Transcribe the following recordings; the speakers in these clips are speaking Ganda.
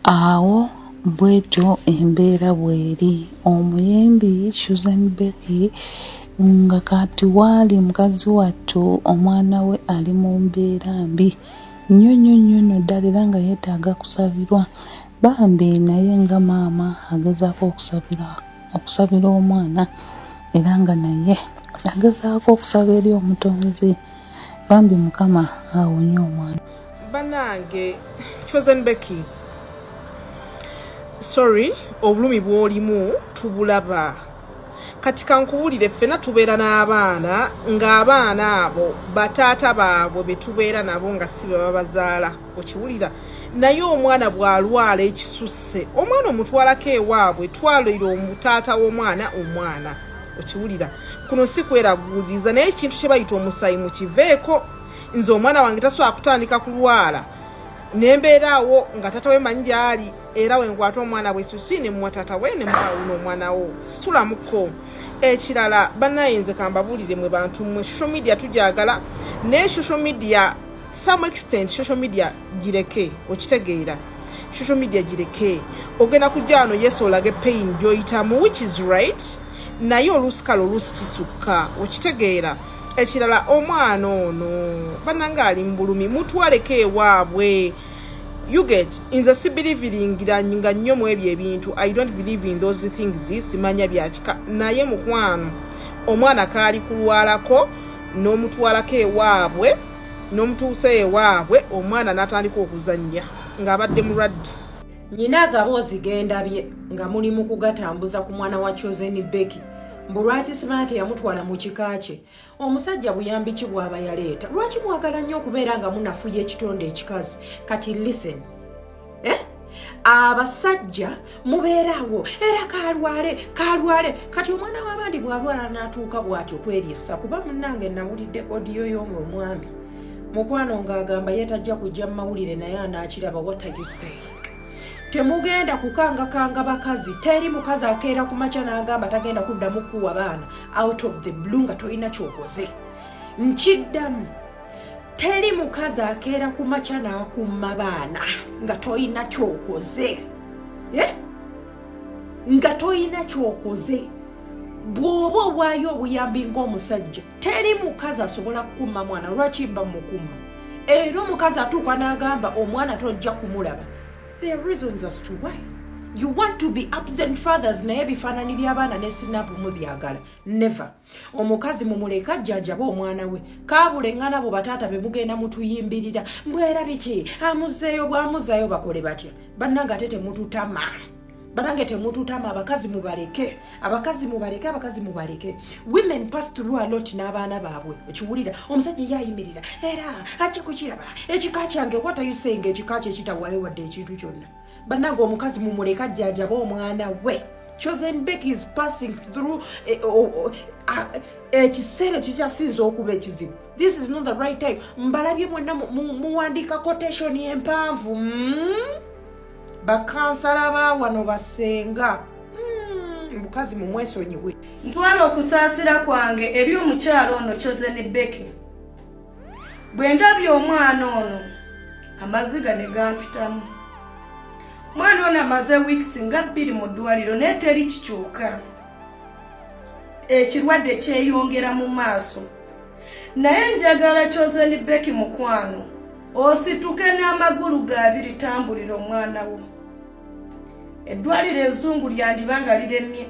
Awo bwetyo embeera bweri. Omuyimbi Chosen Becky nga kati waali mukazi wattu omwana we ali mu mbeera mbi nnyo nnyo nnyo nno ddala era nga yeetaaga kusabirwa bambi naye nga maama agezaako okusabira okusabira omwana era nga naye agezaako okusaba eri omutonzi bambi mukama awonye omwana. Banange Chosen Becky, sorry, obulumi bw'olimu tubulaba. Kati kankuwulire, ffena tubeera n'abaana, ng'abaana abo bataata baabwe be tubeera nabo nga si be babazaala, okiwulira? Naye omwana bw'alwala ekisusse, omwana omutwalako ewaabwe, twalira omutaata w'omwana omwana, okiwulira? Kuno si kweraguuliriza, naye ekintu kye bayita omusayi mukiveeko. Nze omwana wange tasobola kutandika kulwala nembeeraawo nga tata we manyi gyali, era wenkwata omwana bwe susi nemuwa tata we nemuwawuna omwana wo situlamuko. Ekirala banaye, nze kambabuulire mwe bantu mmwe, social media tujagala, naye social media some extent, social media gireke, okitegeera? Social media gireke. Ogenda kujja wano, yes, olage pain gyoyitamu, which is right, naye oluusi kale oluusi kisukka, okitegeera? Ekirala, omwana ono bananga ali mu bulumi, mutwaleko ewaabwe, you get? Nze sibelievingira nga nnyo mu ebyo ebintu, I don't believe in those things, simanya byakika, naye mukwano omwana kaali kulwalako n'omutwalako ewaabwe n'omutuusa ewaabwe, omwana n'atandika okuzannya ng'abadde mulwadde. Nyina agaboozi gendabye nga muli mu kugatambuza ku mwana wa Chosen Becky, mbu lwaki simanya teyamutwala mu kika kye. Omusajja buyambi ki bw'aba yaleeta? Lwaki mwagala nnyo okubeera nga munafuya ekitonde ekikazi? Kati listen, eh? Abasajja mubeeraawo era kalwale kalwale. Kati omwana w'abandi bw'alwala n'atuuka bw'atyo kweryesa, kuba munnange nawulidde audio y'omwe omwami mukwano ng'agamba ye tajja kujja mu mawulire naye anaakiraba. What are you saying? Temugenda kukangakanga bakazi. Teri mukazi akeera ku makya n'agamba tagenda kuddamu kuwa baana out of the blue nga tolina kyokoze. Nkiddamu, teri mukazi akeera ku makya n'akumma baana nga tolina kyokoze, eh? Nga tolina kyokoze. Bw'oba owaayo obuyambi ng'omusajja, teri mukazi asobola kukumma mwana. Lwaki mba mukumma? Era omukazi atuuka n'agamba omwana tojja kumulaba. There are reasons as to why you want to be absent fathers, naye ebifaananyi by'abaana ne snap mubyagala. Never. Omukazi mumuleka ajjanjabe omwana we. Kaabula eŋŋana bo bataata be mugenda mutuyimbirira mbwera biki, amuzzeeyo bw'amuzzayo bakole batya? Bannange, ate temututama. Banange, temututama. Abakazi mubaleke, abakazi mubaleke, abakazi mubaleke. Women pass through a lot n'abaana baabwe, ekiwulira? Omusajja ye ayimirira era ajja kukiraba ekika kyange. What are you saying? Ekika kye kitawaayo wadde ekintu kyonna. Bannange, omukazi mumuleka ajjanjabe omwana we. Chosen Becky is passing through ekiseera ekikyasinza okuba ekizibu. This is not the right time. Mbalabye mwenna muwandiika quotation empanvu. Bakansala ba wano basenga mukazi mumwesonyiwe. Ntwala okusaasira kwange eri omukyalo ono Chosen Becky. Bwe ndabye omwana ono, amaziga ne gampitamu. Mwana ono amaze weeks nga 2 mu ddwaliro, naye teri kikyuka, ekirwadde kyeyongera mu maaso. Naye njagala Chosen Becky mukwano osituke n'amagulu gabiri, tambulira omwana wo. Eddwaliro ezzungu lyandiba nga liremye,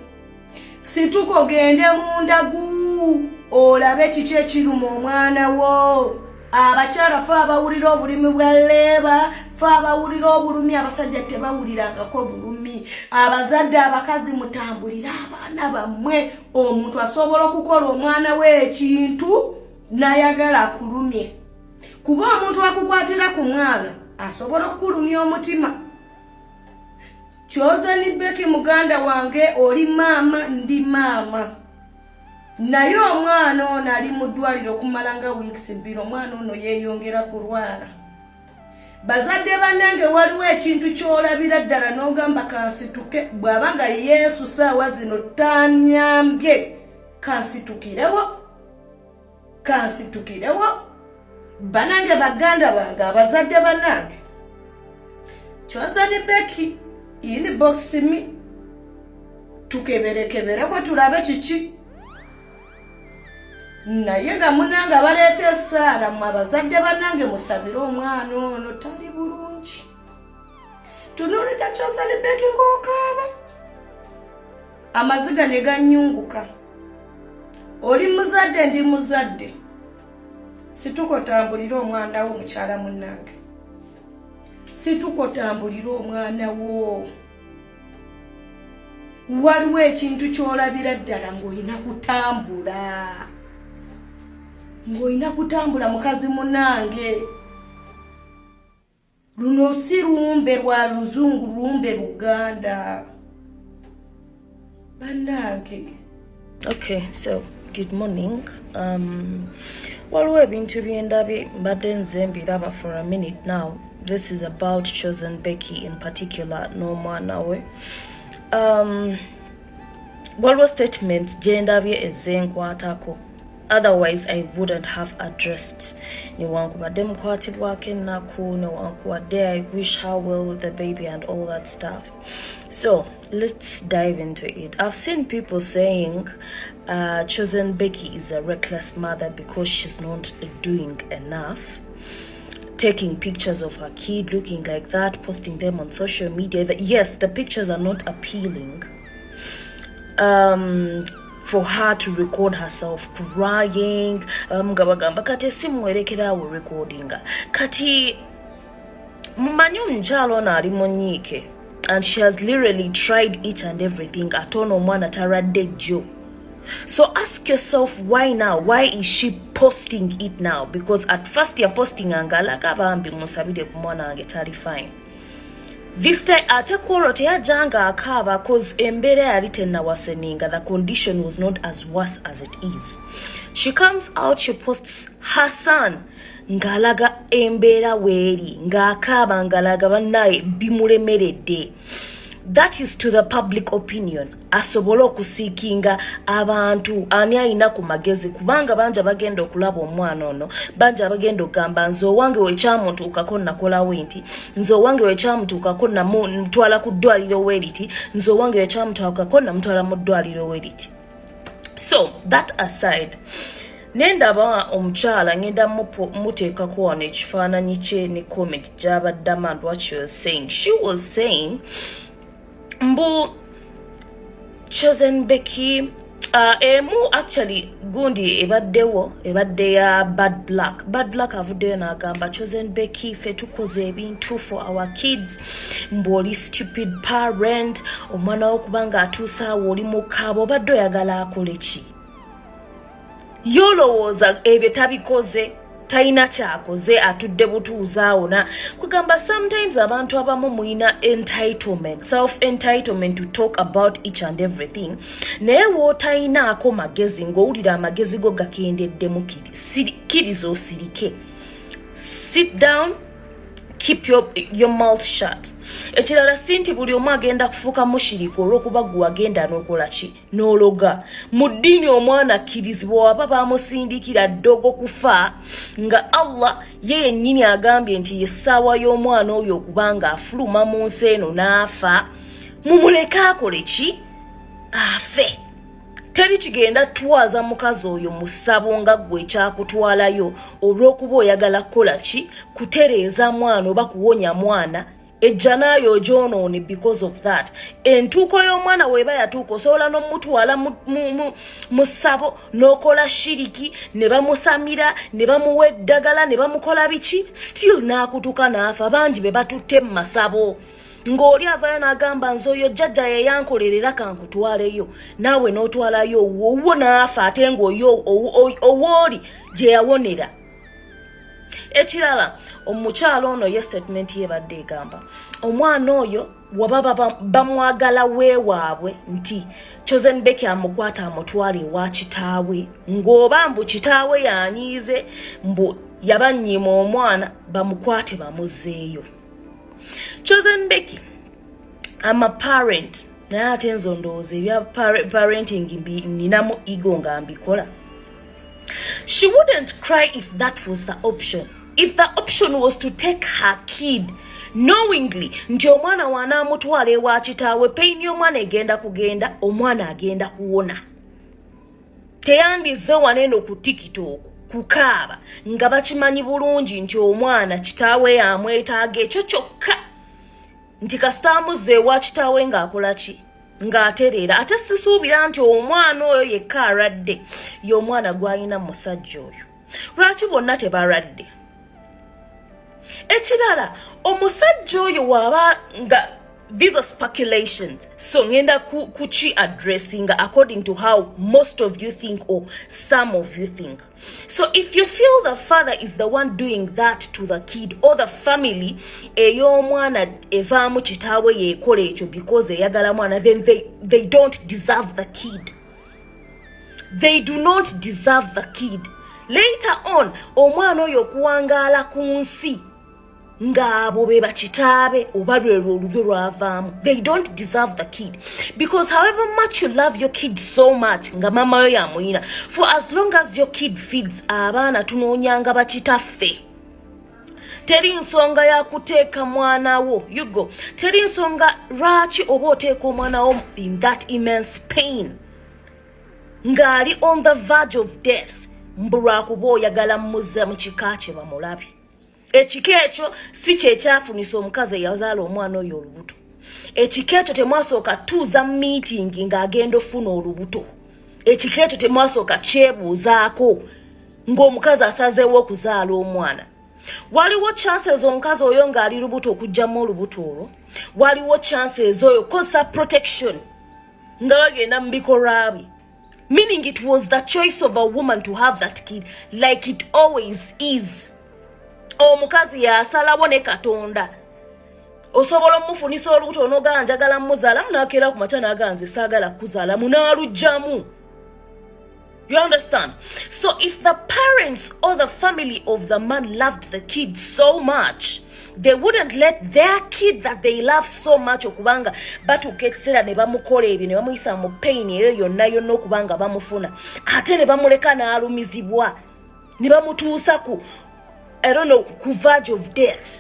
situka ogende mundagu olabe kiki ekiruma omwana wo. Abakyala fe abawulira obulumi bwa labour, fe abawulira obulumi, abasajja tebawulirangako bulumi. Abazadde abakazi, mutambulire abaana bammwe. Omuntu asobola okukola omwana we ekintu nayagala akulumye, kuba omuntu akukwatira ku mwana asobola okukulumya omutima. Chosen Becky muganda wange, oli maama, ndi maama, naye omwana ono ali mu ddwaliro okumala nga weeks 2. Omwana ono yeeyongera kulwala. Bazadde bannange, waliwo ekintu ky'olabira ddala n'ogamba kansituke, bw'aba nga Yesu saawa zino tanyambye, kansitukirewo, kansitukirewo. Banange, baganda bange, abazadde bannange. Chosen Becky, inbox me, tukeberekebereko tulabe kiki. Naye nga munange abaleeta essaala, mwe abazadde bannange, musabire omwana ono, tali bulungi. Tunuulidde Chosen Becky ng'okaaba, amaziga ne gannyunguka. Oli muzadde, ndi muzadde, situka otambulire omwana wo. Mukyala munnange, situka otambulire omwana wo. Waliwo ekintu ky'olabira ddala ng'olina kutambula, ng'olina kutambula. Mukazi munange, luno si lumbe lwa luzungu, lumbe Luganda, bannange. Okay, so good morning. Waliwo ebintu byendabye, mbadde nze mbiraba for a minute now. This is about Chosen Becky in particular n'omwana we. Waliwo statements gyendabye ezenkwatako, otherwise I wouldn't have addressed. Newankubadde mukwatibwako ennaku, newankubadde I wish her well with the baby and all that stuff. So let's dive into it. I've seen people saying Chosen Becky is a reckless mother because she's not doing enough, taking pictures of her kid looking like that, posting them on social media. That, yes, the pictures are not appealing. For her to record herself crying, nga bagamba kati esimu erekeraawo recordinga. Kati mumanyi omukyalo ono ali munyiike and she has literally tried each and everything, ate ono omwana talwadde jjo. So ask yourself, why now? Why is she posting it now? Because at first yapostinga nga alaga, "Bambi musabire ku mwana wange, tali fine." This time ate kwolwo teyajjanga akaaba, 'cause embeera yali tennaworseninga. The condition was not as worse as it is. She comes out, she posts her son ng'alaga embeera weeri, ng'akaaba, ng'alaga bannaye bimulemeredde. That is to the public opinion, asobole okuseekinga abantu ani ayina ku magezi, kubanga bangi abagenda okulaba omwana ono, bangi abagenda okugamba, "Nze owange wekyamutuukako nakolawo nti, nze owange wekyamutuukako namutwala ku ddwaliro weriti, nze owange wekyamutuukako namutwala mu ddwaliro weriti." So that aside, nendaba omukyala, ngenda muteekako wano ekifaananyi kye ne comment gy'abaddamu and what she was saying. She was saying mbu Chosen Becky, emu actually gundi ebaddewo, ebadde ya Bad Black. Bad Black avuddeyo n'agamba, "Chosen Becky, ffe tukoze ebintu for our kids." Mbu oli stupid parent, omwana wo kubanga atuuse awo oli mukaaba, obadde oyagala akole ki? Yolowooza ebyo tabikoze, talina kyakoze, atudde butuuzi awo. Na kugamba sometimes abantu abamu muyina entitlement, self entitlement to talk about each and everything, naye wootayinaako magezi, ng'owulira amagezi go gakendeddemu, kkiriza osirike, sit down, keep your mouth shut. Ekirala, si nti buli omu agenda kufuuka mushiriku olw'okuba gwe wagenda n'okola ki, n'ologa. Mu ddiini omwana akkirizibwa waba bamusindikira ddogo kufa, nga Allah ye yennyini agambye nti yessaawa y'omwana oyo okuba nga afuluma mu nsi eno n'afa, mumuleke akole ki, afe. Teri kigenda twaza mukazi oyo mu ssabo nga ggwe ekyakutwalayo olw'okuba oyagala kukola ki, kutereeza mwana oba kuwonya mwana, ejja naayo ogyonoone because of that. Entuuko y'omwana weeba yatuuka, osobola n'omutwala mu ssabo n'okola shiriki, ne bamusamira, ne bamuwa eddagala, ne bamukola biki, still n'akutuka n'afa. Bangi be batutte mu masabo, ng'oli avayo n'agamba, "Nze oyo jjajja yeyankolerera, kankutwaleyo," naawe n'otwalayo owwo n'afa, ate ng'oyo owooli gye yawonera. Ekirala, omukyalo ono ye statement ye badde egamba omwana oyo waba bamwagala weewaabwe nti Chosen Becky amukwata amutwala ewa kitaawe, ng'oba mbu kitaawe yanyiize, mbu yabanyiima omwana, bamukwate bamuzzeeyo. Chosen Becky, I'm a parent, naye ate nze ndowooza ebya parenting ninamu ego nga mbikola. She wouldn't cry if that was the option. If the option was to take her kid Knowingly nti omwana wanaamutwala ewa kitaawe, pain y'omwana egenda kugenda, omwana agenda kuwona. Teyandizze waneeno ku TikTok kukaaba nga bakimanyi bulungi nti omwana kitaawe yamwetaaga. Ekyo kyokka nti kasita amuzza ewa kitaawe ng'akola ki, ng'atereera. Ate sisuubira nti omwana oyo yekka alwadde y'omwana gw'alina musajja oyo. Lwaki bonna tebalwadde? Ekirala, omusajja oyo waaba nga, these are speculations, so ngenda kuki addressing according to how most of you think or some of you think. So if you feel the father is the one doing that to the kid, or the family ey'omwana evaamu kitaawe yeekola ekyo because eyagala mwana, then they don't deserve the kid. They do not deserve the kid. Later on, omwana oyo okuwangaala ku nsi ng'abo be bakitaabe oba lwelwo olulyo lwavaamu, they don't deserve the kid, because however much you love your kid so much, nga mama yo yamuyina, for as long as your kid feeds, abaana tunoonyanga bakitaffe. Teri nsonga yakuteeka mwana wo yugo, teri nsonga lwaki oba oteeka omwana wo in that immense pain ng'ali on the verge of death, mbu lwakuba oyagala muzza mu kika kye bamulabe. Ekika ekyo si kyekyafunisa omukazi eyazaala omwana oyo olubuto. Ekika ekyo temwasooka tuuza meeting ng'agenda ofuna olubuto. Ekika ekyo temwasooka kyebuuzaako ng'omukazi asazeewo okuzaala omwana. Waliwo chances omukazi oyo ng'ali lubuto okugjamu olubuto olwo. Waliwo chances oyo kozesa protection nga bagenda mu bikolwa bye, meaning it was the choice of a woman to have that kid, like it always is. Omukazi yasalawo ne Katonda. Osobola omufunisa olubuto onogaa njagala muzaalamu, nakeera ku makya nagaa nze saagala kuzaalamu, n'alugjamu. You understand? So if the parents or the family of the man loved the kid so much, they wouldn't let their kid that they love so much okubanga batuuka ekiseera ne bamukola ebyo, ne bamuyisa mu pain eyo yonna yonna okubanga bamufuna, ate ne bamuleka n'alumizibwa ne bamutuusa ku, I don't know, ku verge of death.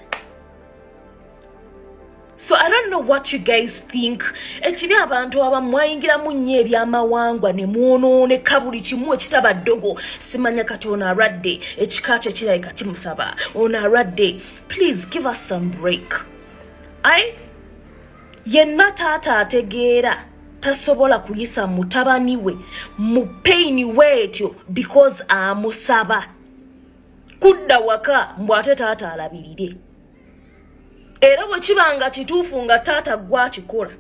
So I don't know what you guys think. Ekiri abantu abamu mwayingiramu nnyo ebyamawangwa ne mwonooneka buli kimu ekitaba ddogo. Simanya kati ono alwadde, ekika kye kirabika kimusaba, ono alwadde. Please give us some break. Ai yenna taata ategeera tasobola kuyisa mutabani we mu pain weetyo because amusaba kudda waka mbw ate taata alabirire. Era bwe kiba nga kituufu nga taata gwakikola,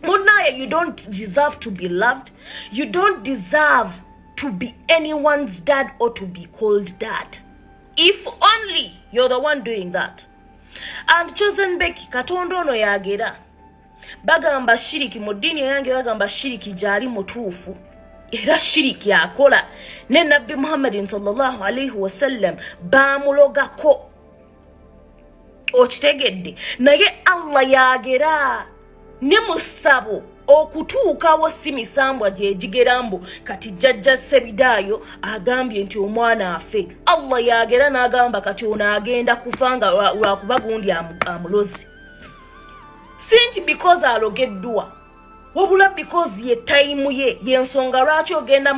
munaye, you don't deserve to be loved. You don't deserve to be anyone's dad or to be called dad, if only you're the one doing that. And Chosen Becky, Katonda ono yagera bagamba shiriki mu ddiini eyange, bagamba shiriki gyali mutuufu era shiriki akola. Ne Nabbi Muhammadin sallallahu alaihi wasallam bamulogako, okitegedde? Naye Allah yagera ne musabo okutuukawo, si misambwa gyegigera mbu kati jjajja Sebidaayo agambye nti omwana afe. Allah yagera n'agamba kati ono agenda kufa nga lwakuba gundi amulozi, si nti because alogeddwa, wabula because ye time ye. Yensonga lwaki ogenda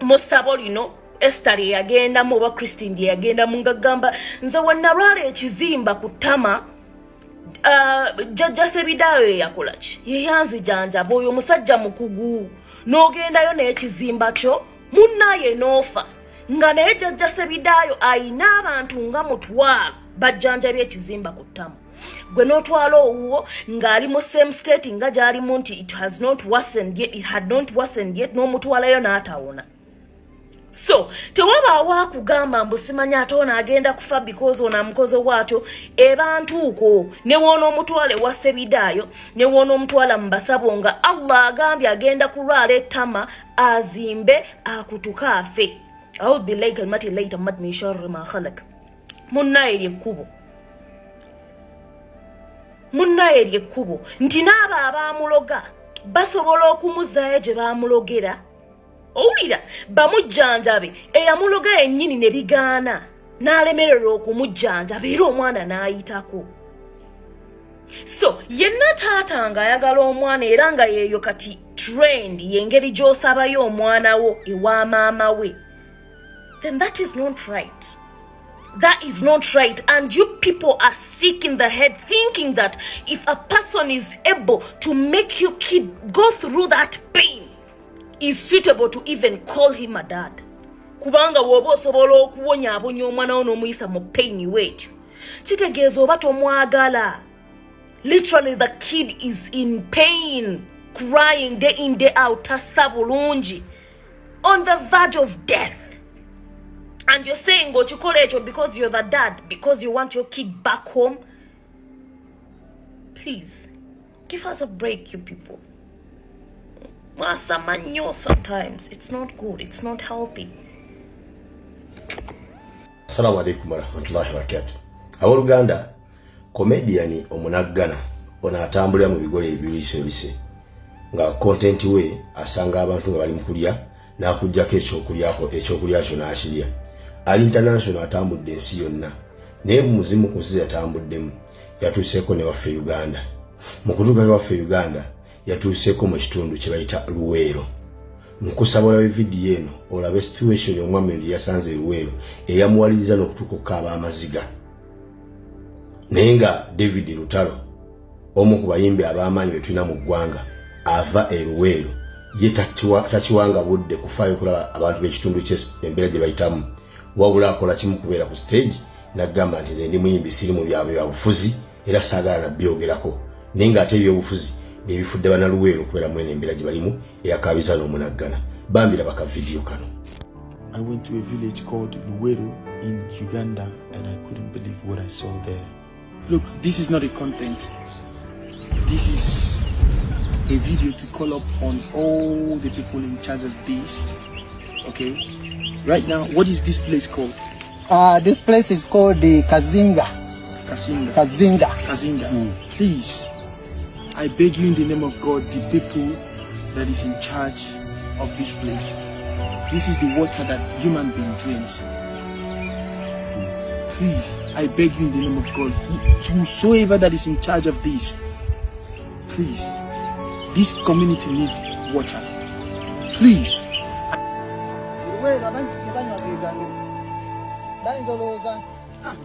mu ssabo lino Ester lye yagendamu oba Christine lye yagendamu, nga gamba nze wenalwala ekizimba ku ttama, jjajja Sebidaayo yeyakola ki, yeyanzijanjaba, oyo omusajja mukugu. N'ogendayo n'ekizimba kyo munnaye n'ofa, nga naye jjajja Sebidaayo ayina abantu nga 500 bajjanjabya ekizimba ku ttama, gwe n'otwala owuwo ng'ali mu same state nga gy'alimu nti it has not worsened yet, it had not worsened yet, n'omutwalayo n'atawona. So tewabaawo akugamba mbu simanya ate ono agenda kufa because ono amukoze bwatyo. Eba ntuuko. Ne woona omutwala ewa Sebidaayo, ne woona omutwala mu basabo, nga Allah agambye agenda kulwala ettama azimbe akutuka afe. Audhu billahi kalimati llahi tammat min sharri ma khalak. Munnaye lyekkubo, munnaye lyekkubo nti n'abo abaamuloga basobola okumuzaayo gye baamulogera, owulira, bamujjanjabe eyamuloga yennyini ne bigaana. N'alemererwa okumujjanjaba era omwana n'ayitako. So yenna taata ng'ayagala omwana era nga yeeyo kati trend y'engeri gy'osabayo omwana wo ewa maama we, then that is not right. That is not right. And you people are sick in the head, thinking that if a person is able to make your kid go through that pain, is suitable to even call him a dad. Kubanga woba osobola okuwonyaabonya omwana wo n'omuyisa mu pain weetyo, kitegeeza oba tomwagala. Literally, the kid is in pain, crying day in, day out, tassa bulungi, on the verge of death, and you're saying okikola ekyo because you're the dad, because you want your kid back home. Please give us a break, you people. Mwasama nnyo. Sometimes it's not good, it's not healthy. Assalamu alaikum warahmatullahi wabarakatu. Abooluganda, comedian omunaggana ono atambulira mu bigole ebirisebise nga content we asanga abantu nga bali mu kulya n'akugjako ekyokulyako, ekyokulya kyo n'akirya. Ali international, atambudde ensi yonna, naye muzimu ku nsi yatambuddemu yatuuseeko ne waffe Uganda. Mu kutuuka waffe Uganda, yatuuseeko mu kitundu kye bayita Luweero. Nkusaba olabe vidiyo eno, olabe situation omwami gye yasanze e Luweero eyamuwaliriza n'okutuuka okukaaba amaziga. Naye nga David Lutalo, omu ku bayimbi ab'amaanyi be tulina mu ggwanga, ava e Luweero, ye takiwanga budde kufaayo kulaba abantu b'ekitundu kye embeera gye bayitamu, wabula akola kimu, kubeera ku stage n'agamba nti nze ndi muyimbi, siri mu byabwe byabufuzi era saagala nabyogerako. Naye ng'ate ebyobufuzi byebifudde Banaluweero okubeera mu eno embeera gye balimu eyakabiza n'omunaggana. Bambira baka vidiyo kano. I went to a village called Luweero in Uganda and I couldn't believe what I saw there. Look, this is not a content. This is a video to call up on all the people in charge of this. Okay? Right now, what is this place called? This place is called the Kazinga. Kasinga. Kazinga. Kazinga. Please, I beg you in the name of God, the people that is in charge of this place. This is the water that human being drinks. Please, I beg you in the name of God, whosoever that is in charge of this, please, this community need water. Please. Luweero abantu tebanywa ge gano. Bayinza olowooza nti ah,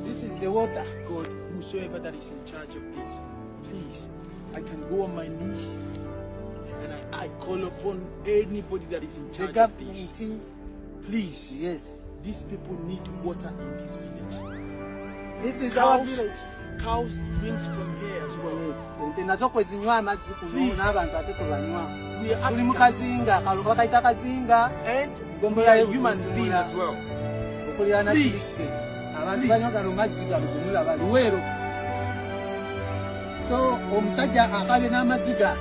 this is the water. God, whosoever that is in charge of this, please, I can go on my knees and I call upon anybody that is in The charge of government. this. Please, Yes. these people need water in this village. This is our Cows, village. cows drinks from here as well. Yes. Ente nazo kwe zinywa amazzi kuno Please. n'abantu ate kwe banywa. We are Tuli mu Africans Kazinga, akalo bakayita Kazinga. and we are human beings as well. Okuliraana Please. Kirisse. Abantu Please. banywa gano mazzi gano gemulaba Luweero. So omusajja akabye n'amaziga.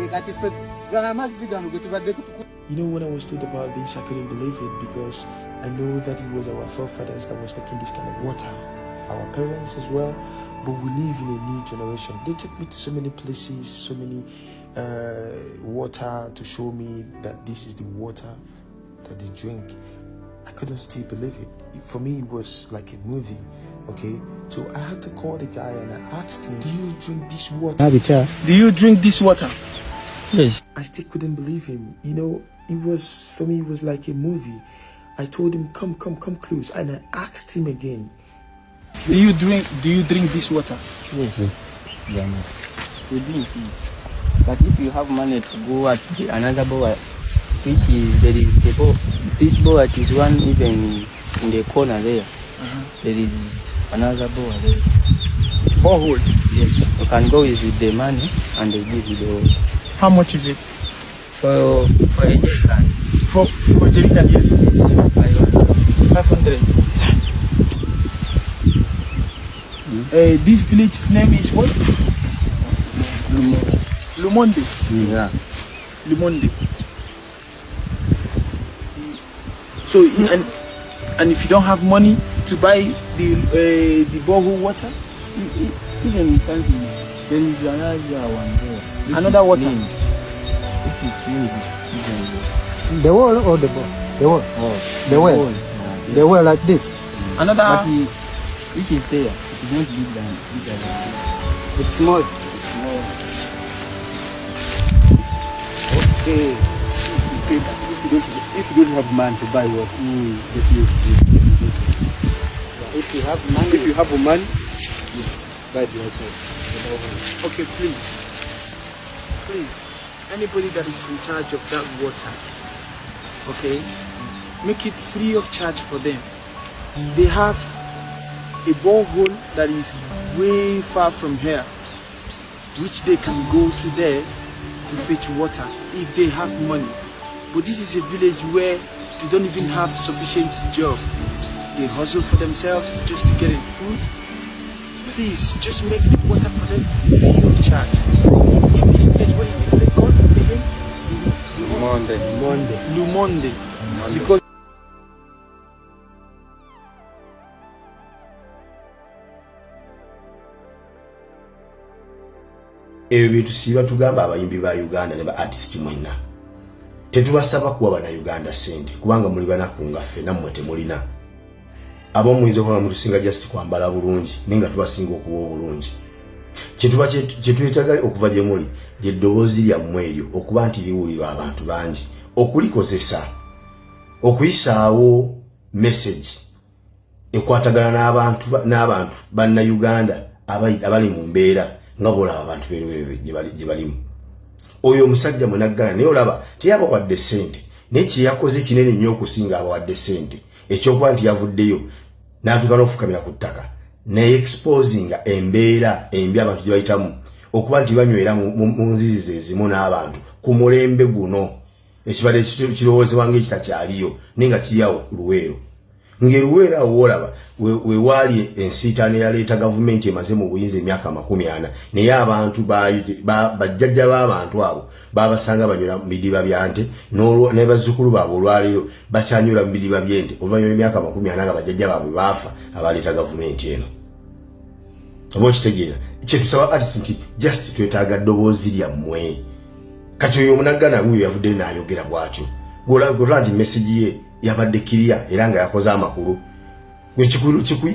Ye kati ffe gano amazzi gano ge tubadde tuku When I was told about this, I couldn't believe it because I know that it was our forefathers that was taking this kind of water, our parents as well. But we live in a new generation. They took me to so many places, so many water to show me that this is the water that they drink. I couldn't still believe it. For me, it was like a movie. Okay, so I had to call the guy and I asked him, "Do you drink this water?" Do you drink this water? Yes. I still couldn't believe him. It was for me, it was like a movie. I told him, "Come, come, come close," and I asked him again. Do you drink this water? Yes. Yeah, we drink it. But if you have money to go at the another bore, which is there is the bore, this bore is one even in the corner there. There is another bore there. Borehole. Yes. You can go with the money and they give you the water. How much is it? For a jerrycan. For jerrycan, yes. 500. 500. This village name is what? Lumonde. Yeah. Lumonde. So and if you don't have money to buy the borehole water, Even something, there is another one there. Which Another is water? clean. Which is clean. Even The wall or the bore? The well. Oh, The well. Hole. Yeah. The well like this. Another But it is there. It is not big than bigger than this. It's small. It's small. Okay. You pay back. If you don't have money to buy water, just use this. If you have money, If you have money, you buy it yourself. Okay, please. Please, anybody that is in charge of that water, okay, make it free of charge for them. They have a borehole that is way far from here, which they can go to there to fetch water if they have money. But this is a village where they don't even have sufficient job. They hustle for themselves just to get a food. Please, just make the water for them free of charge. In this place, what is the place called again? Monday. Monday. Lumonde. Because Ebyo byetusiiba tugamba abayimbi ba Uganda ne ba artist mwenna, tetubasaba kuwa bannayuganda ssente kubanga muli banaku nga ffe, nammwe temulina. Abamu muyinza okuba nga mutusinga just kwambala bulungi, naye nga tubasinga okuba obulungi. Kyetuba kyetwetaaga okuva gye muli lyeddoboozi lyammwe eryo okuba nti liwulirwa abantu bangi, okulikozesa okuyisaawo message ekwatagana n'abantu bannayuganda abali mu mbeera nga bolaba abantu beruwebe gye balimu. Oyo omusajja munaggana, naye olaba teyabawadde ssente, naye kyeyakoze kinene nnyo okusinga abawadde ssente, ekyokuba nti yavuddeyo n'atuuka n'okufukamira ku ttaka naye exposinga embeera embi abantu gye bayitamu, okuba nti banywera mu nzizi ze zimu n'abantu ku mulembe guno ekibadde kirowoozebwa ng'ekitakyaliyo, naye nga kiri awo ku Luweero. Ng'eruweero awo woolaba wewaali ensiitaano eyaleeta gavumenti emaze mu buyinza emyaka 40, naye abantu bajjajja b'abantu abo babasanga banywera mu bidiba bya nte, ne bazzukulu baabwe olwaleero bakyanywera mu bidiba by'ente oluvannyuma lw'emyaka 40 nga bajjajja baabwe baafa abaleeta gavumenti eno. Oba okitegeera kyetusaba artist nti just twetaaga ddoboozi lyammwe. Kati oyo omunaggana wuuyo yavuddeyo n'ayogera bw'atyo, gwolaba nti message ye yabadde kiriya era nga yakoze amakulu.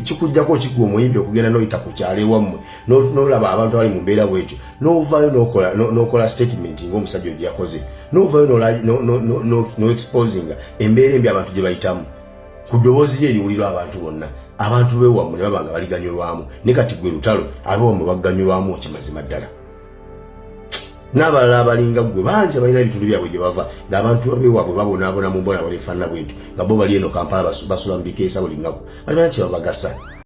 Kikujjako kigwa omuyimbi okugenda n'oyita ku kyalo ewammwe n'olaba abantu abali mu mbeera bwetyo, n'ovaayo n'okola statement ng'omusajja oyo gye yakoze, n'ovaayo n'exposinga embeera embi abantu gye bayitamu ku ddoboozi lye eriwulirwa abantu bonna, abantu bewammwe ne baba nga baliganyulwamu. Naye kati gwe lutalo, abewammwe baganyulwamu okimazima ddala, n'abalala abalinga ggwe bangi abalina ebitundu byabwe gye bava ng'abantu bewaabwe babonaabona mu mbonaabona efaanana bwetyo, nga bo bali eno Kampala basula mu bikeesa buli lunaku, balina kye babagasa.